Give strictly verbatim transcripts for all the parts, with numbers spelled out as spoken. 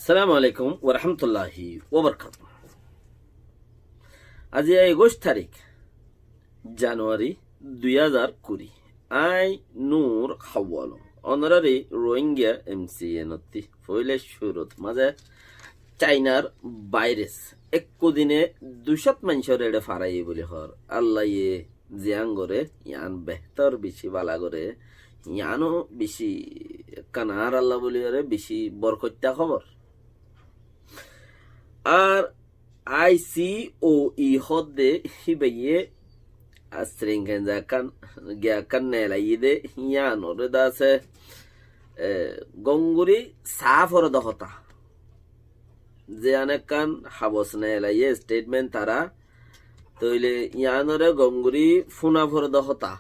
Assalamu alaikum warahmatulláhi wabarakátuhu. Aijja ekuic tarík, januari dui házar kuri. Añí Nur Hawalom, onorari Rohingya M C N ottú. Foóila cúrut mazé Cainar bairas. Ekkú dine dui cót maincóre eçe faraiyé buli hoór. Allaye ziyán goré, yián behétor, bicí bála goré, yiáno bicí ekkán añár Allah buli goré, bicí borkoitta hóbor. Ar I C O E hoódde híbaye astring kenza ekkán, giya ekkán neelaiyé dé, yiánoré dase, e, gom gorí saá forede hotá. Ziyán ekkán habos neelaiyé statement tará, tóile yiánoré gom gorí fúna forede hotá.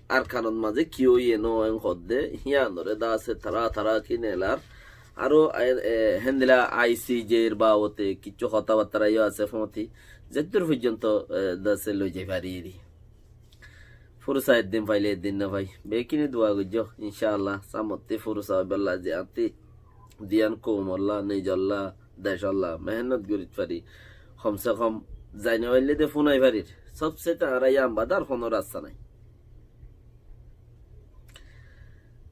Arkanot mazé ki óiye no óiye hoódde, yiánoré dase tará tará ki neelar. Aró, e, e, héndilla I C J r babote kissú hotábattára yó asé foóñti, zeddúr foijjonto, e, dase loizai fari eri. Furusa eddin faile eddin no fai. Bekkúne dua goijjó, incá Allah, samottí furusa óibolla, ziyánottí ziyán koumolla, nizolla, decolla mehénnot gorit fari. Hom se hom zai no faille de fúnai farir. Sobse te añára yián bade ar honó rasta nái.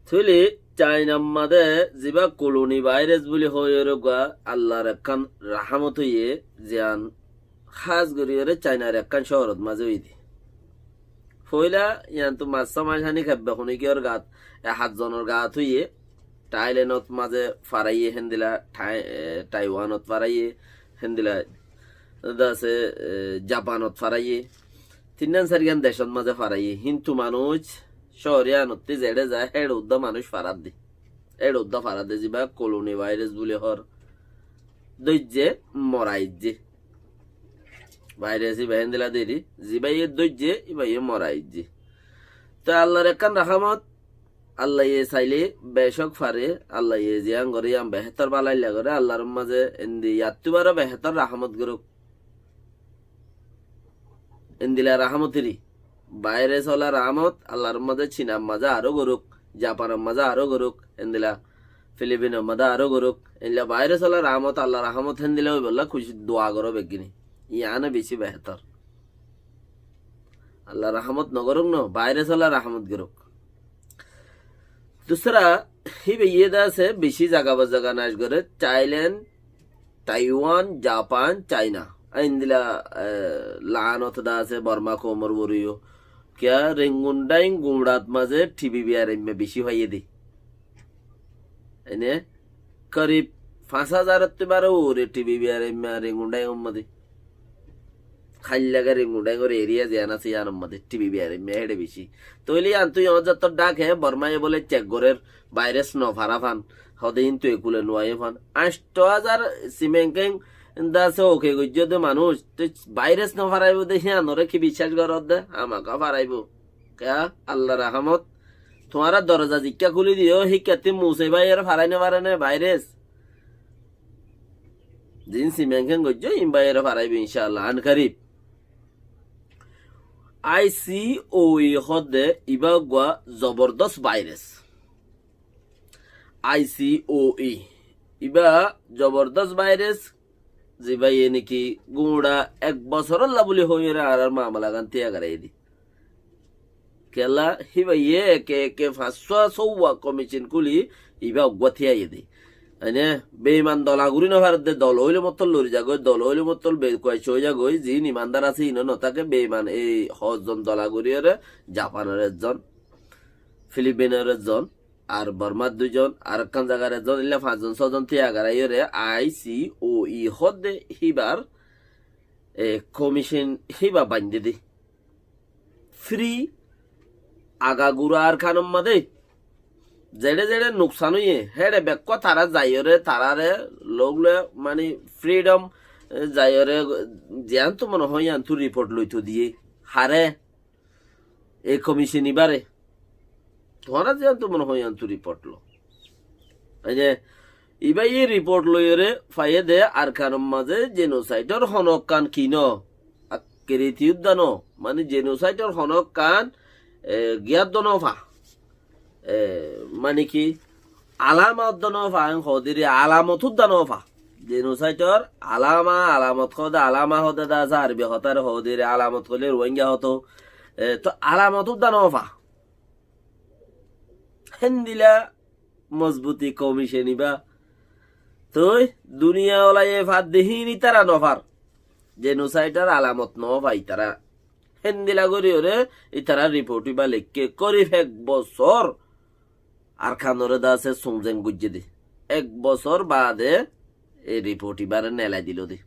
Tóile Cainar mazé zibá koloni bairas buli hoiyóre uggúa Allar ekkán rahámot óiye, ziyán hás goríyore Cainar ekkán cóorot mazé óiye dé. Foóila yiántu massá maincóre háni kebbe honikiyór gaat, e, hát zonor gaat óiye, Thailandot mazé faraiyé, héndilla Thai-, e, Taiwanot faraiyé, héndilla dase, e, Japanot faraiyé. Tinnán sairgán decót mazé faraiyé. Kintu manúic cóor yiánottí zeçé za, héçe uddá manúic faradde. Héçe uddá faradde, zibá koloni bairas buli hoór. Dóijje, moraijje. Bairas ibá héndilla deri, zibáye dóijje, ibáye moraijje. Te Allar ekkán rahámot, Allaye saile becók fare, Allaye ziyán goré yián behétor bálailla goré, Allar mazé endi yáttu baró behétor rahámot gorók. Endilla rahámot eri. Bairas ola rahámot Allar mazé Cinar mazé aró gorók, Japanor mazé aró gorók, endilla Filipinor mazé aró gorók. Endilla bairas ola rahámot, Allar rahámot héndilla óibolla kucíc dua goró beggúne. Yiáne bicí behétor. Allar rahámot no gorók no, bairas ola rahámot gorók. Dusra, híbaye dase bicí zaga ba zaga nac goré, Thailand, Taiwan, Japan, Caina. Endilla, e, laanot dase Borma koumor uore yó. Kiyá Rengun Daing guñçat mazé T B B R M bicí faiyé dé. Ene korib fañs házar ottú baró uore T B B R M Rengun Daingor mazé. Háilla ge Rengun Daingor eriya ziyán asé yiánor mazé T B B R M héçe bicí. Tóile yiántu yián zottór dhák hé, Bormaye bóle cek gorér, bairas no fara fán, hode kintu ekule no aiyé fán. Añctho házar Simengkeng dase oke goijjé dé manúic, te bairas no faraibó dé, yiánoré ki biccác goródde? Hámaka faraibó. Kiyá? Allar rahámot. Tuáñra doroza zikká kúli diyó, híkkattí Musa ibáyeré farai no fare né, bairas. Ziín Simengkeng goijjé, ibáyeré faraibó, incá Allah, an karib. I C O E hoódde ibá uggúa zobordós bairas. I C O E. Ibá zobordós bairas, zibáye niki guñça ek bosorólla buli hoiyóre añárar mamalagan tíya garaiyé dé. Kiyólla híbaye eke eke fañssúa sóuwa komicin kúli ibá uggúa tíyaiyé dé. Ene beiman dola gorí no faredde, dol óile mottól lori zagói, dol óile mottól bekuac ói zagói, ziín imandar asé, iín ó no táke, beiman ei hozzon dola goríyore, Japanor ezzon, Filipinor ezzon, ar Bormar duizon, ar ekkán zagar ezzon, illa fañszon sózon tíya garaiyóre I C O E hoódde híbar, e, komicin híba baindé dé. Fri agagura Arkanor mazé zeçé zeçé nuksan óiye, héçe bekkúa tará zaiyóre, taráre lóugle, mani, fridom, e, zaiyóre, ziyántu mone hoó yíantu riport loito diyé. Haré? E komicin ibáre. Tuáñra ziyántu mone hoó yíantu riport lo. Ei ze, ibáye riport loiyóre faiyé dé Arkanor mazé jenosaidor honókkán ki no, akkiriti udda no, mani jenosaidor honókkán, e, giyáddo no fa. E, mani ki, Alamot dá nofa, en hoódiri alamot uddá nofa. Jenosaidor alama, alamot hoóde, alama hoóde dá asé Arbi hotáre hoódiri, alamot hoilé Ruáinga hotó. E, to alamot uddá nofa. Héndila mozbuti komicen ibá. Toi duniya olaye fadde híin ítara nofar. Jenosaidor alamot nofa ítara. Héndila goríyoré ítara riport ibá leikké. Korib ek bosór Arkanore dá asé sumzeng goijjé dé. Ek bosór baade e riport ibáre nelai dilo dé.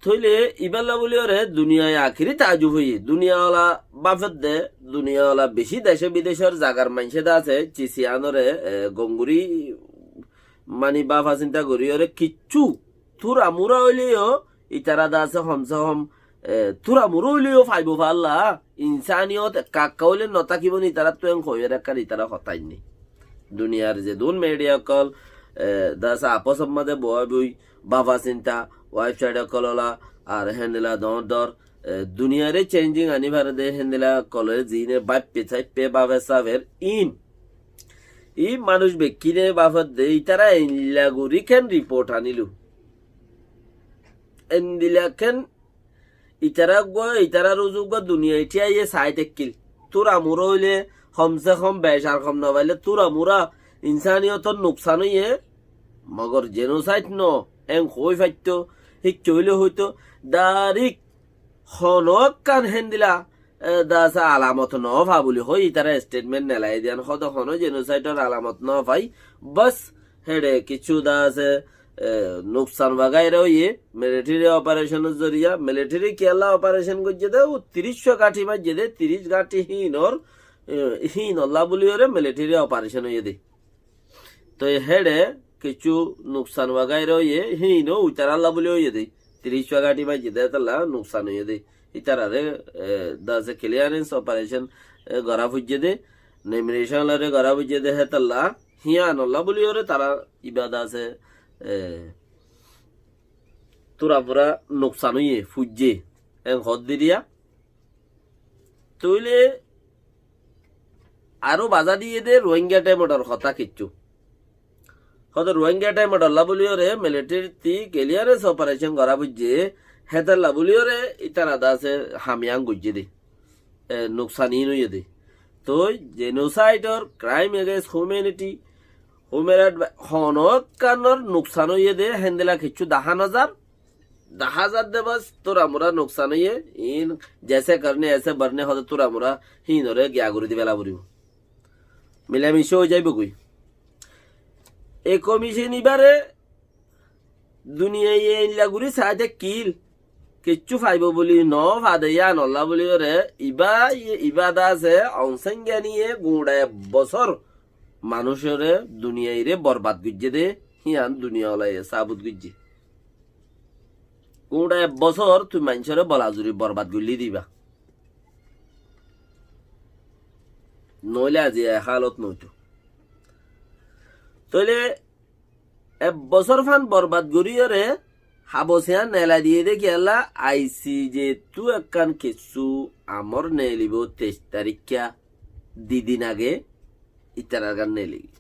Tóile ibálla bóliyoré duniyai akéri taajub óiye. Duniya ola báfedde, duniya ola bicí dece bidecór zagar maincé dá asé, cisiyanóre, e, gom gorí, mani báfa sinta goríyoré kiccú túra mura óileyo, ítara dá asé homse hom, e, túra mura óileyo faibo falla, insaniyot ekka ekka óile notákibo ni, ítarattú en hoiyóre ekkán ítara hotá ainné. Duniyar zedún midiya ókkol, e, dá asé afosor mazé boói boói báfa sinta, websait ókkol ola, ar héndila doóñr doóñr, e, duniyaré chenjing aní fare dé héndila ókkole ziíne báippe sáippe báfer sáfer iín. Iín manúic bekkíne báfedde ítara eilla gorí ken riport anílo. Endila ken ítara uggúa, ítarar uzu uggúa duniyai thíyaiyé saái táikkil. Túra mura óile homse hom bec ar hom nofaile túra mura insaniyótor nuksan óiye. Mogor jenosaid no, en hoói faittó, híkka óile hoitó, darik honókkan héndila, e, dá asé alamot nofa buli hoói, ítara estetment nelai diyan hoóde honó jenosaidor alamot nofai, bas, héçe kiccú dá asé, e, nuksan wagaira óiye, militeri operaconor zoriya, militeri kiyólla operecon goijjé dé, ó tiríc cót gáñthi maijjé dé, tiríc gáñthi híinor, e, híinolla bóliyoré militeri operecon óiye dé. Toi héçe kiccú nuksan wagaira óiye, híino ítaralla bóli óiye dé. Tiríc cót gáñthi maijjé dé hétolla nuksan óiye dé. Ítararé, e, dá asé clearance operation, e, gorá foijjé dé, nomination lore gorá foijjé dé hétolla, híanolla bóliyoré tará ibá dá asé, e, túra fura nuksan óiye, foijjé, en hoódde diya. Tóile aró bazá diyé dé Ruáinga Thaims or hotá kiccú. Hoóde Ruáinga Thaims olla bóliyoré militeri tí clearance operation gorá foijjé, hétolla bóliyoré ítara dá asé ham yián goijjé dé. E, nuksan iín óiye dé. Toi jenosaidor, crime against humanity, human right, honókkanor nuksan óiye dé, héndila kiccú dahá no zar. Dahá zadde bas, túra mura nuksan óiye, iín jaise karne aise barne hoóde túra mura híinoré giya gorí di féla foribó. Milamicá ói zaibói. E komicen ibáre duniyaiye eilla gorí saái táikkil, kiccú faibo buli no fade yíanolla bóliyoré, ibá, ibá dá asé, Aung San Suu Kyi ye guñça ek bosór manúicoré, duniyairé borbad goijjé dé, hían duniya olaye sabut goijjé. Guñça ek bosór tui maincóre bolazuri borbad goillí dé ibá. Noóile azi e hálot noóito. Tóile ek bosór fán borbad goríyoré habos yián nelai diyé dé kiyólla, I C J ttú ekkán kessú amor neelibó teic taríkka, di din age ítarar gán neelibó.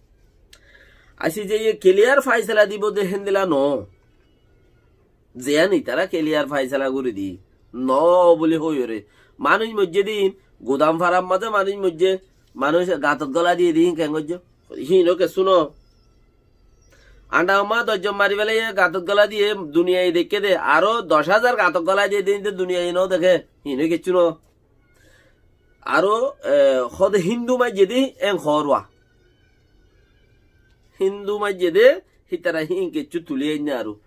I C J ye kiliyar faisala dibó dé héndila noó. Ziyán ítara kiliyar faisala gorí di noó buli hoiyóre. Manúic moijjé dé iín, gudam farar mazé manúic moijjé, manúic gañtot gólai diyé dé iín keén goijjé? Híino kessú noó. Añçá umma doc zon mari félaiye, gañtot gólai diyé, duniyai deikké dé, aró doc házar gañtot gólai diyé dé, ín dé duniyai noó deké, híino kessú noó. Aró, e, hoóde Hindu maijjé dé, en hoór wa. Hindu maijjé dé, hítara híin kessú tulí ainné aró.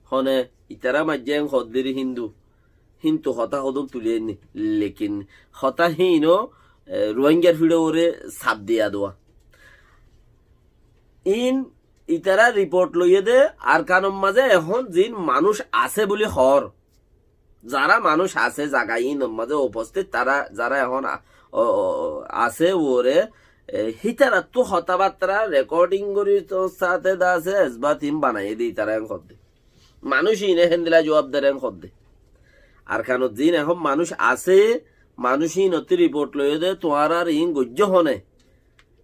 Hone, ítara maijjé en hoddiri Hindu. Híntu hotá hodún tulí ainné. Lekin hotá híino, e, Ruáingar fíço uore saf diya duwa. Iín ítara riport loiyé dé Arkanor mazé ehón ziín manúic asé buli hoór. Zará manúic asé zaga iínor mazé upostit, tará zará ehón a-, o-, o-, asé uore, e, hítarattú hotábattára rekoding gorí to sáte dá asé esbat iín banaiyé dé, ítara en hoddé. Manúic iíne héndila juwab der en hoddé. Arkanot ziín ehón manúic asé, manúic iínottú riport loiyé dé, tuáñrar iín goijjó hone.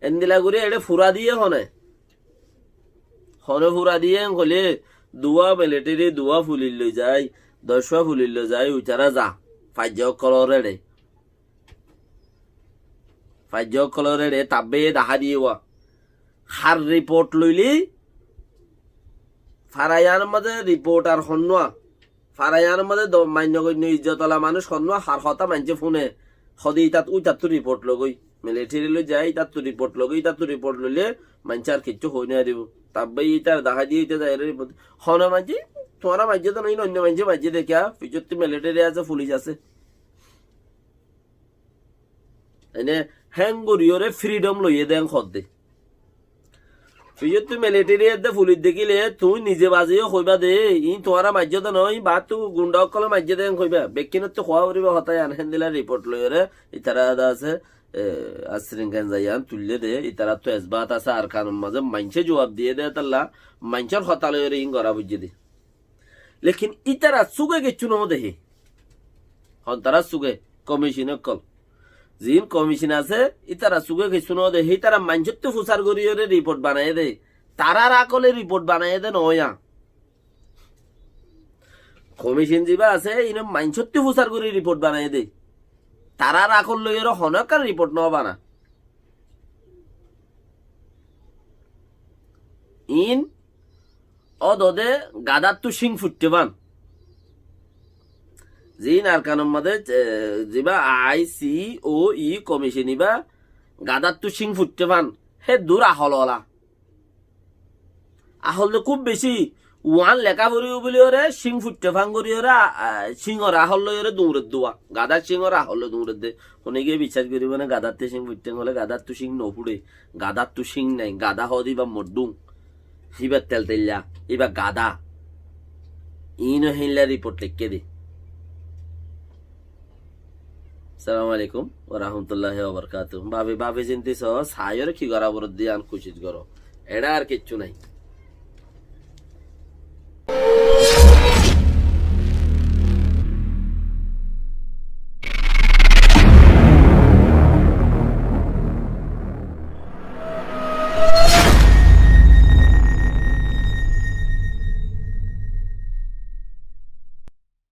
Endila gorí eçé fura diyé hone. Hone fura diyé hoilé duwá militeri, duwá fulis loi zai, doc fua fulis loi zai, uitará za. Faijja ókkolór eçé. Faijja ókkolór eçé tabbe dahá diyé wa. Har riport loilé, fara iánor mazé riportar honnúa. Fara iánor mazé do-, mainno goinno izzot ola manúic honnúa, har hotá maincé fúne. Hode itat, uitattu riport logói. Militeri loi zai, itattu riport logói, itattu riport loilé maincé ar kiccú hoi no faribó. Tabbe itar dahá diyé, ita zai riport. Hone maincé, tuáñra maincé de no, in oinno maincé maincé de kiyá, fisottú militeri asé, fulis asé. Ene héng goríyoré fridom loiyé de héng hoódde. Fisottú militeri edde fulis dekíle tuñí nize baziyó hoibá de, iín tuáñra maijjó de noó, iín baáttu gundha ókkolé maijjé de héng hoibá. Bekkúnottú hoó foribó hotá yián, héndilla riport loiyóre, itará de asé, e, Asrin Genza yián tuillé de, itaráttu esbat asé, Arkanor mazé maincé juab diyé de, hétolla maincór hotá loiyóre iín gorá foijjé de. Lekin ítarar súge kiccú no dehé. Hon tarar súge, komicin ókkol. Ziín komicin asé, ítarar súge kiccú no dehé. Ítara maincóttu fusar goríyoré riport banaiyé dé. Tarár akóle riport banaiyé dé noó yián. Komicin zibá asé, iíne maincóttu fusar gorí riport banaiyé dé. Tarár akól loiyóre honó ekkán riport no bana. Iín ódode gadáttu cíng fuiththe fán. Ziín Arkanor mazé, e, zibá I C O E komicin ibá gadáttu cíng fuiththe fán. Hé dur ahol ola. Ahol de kúb bicí. Uán leká foribó buliyóre cíng fuiththe fán goríyoré, a, a, cíngor ahol loiyóre duñredde uá. Gadár cíngor ahol loi duñredde. Hone giyé biccác goríbo né, gadáttu cíng fuiththe hoilé gadáttu cíng no fuçé. Gadáttu cíng nai, gadá hoóde íba moddhúm. Íba telteilla, íba gadá. Iíno héinla riport leikké dé. Assalamu alaikum wa rahmatullahi wa barakatuhu. Babi, babi sinti soó, saiyóre ki gorá foredde yián kucíc goró. Eçé ar kiccú nai.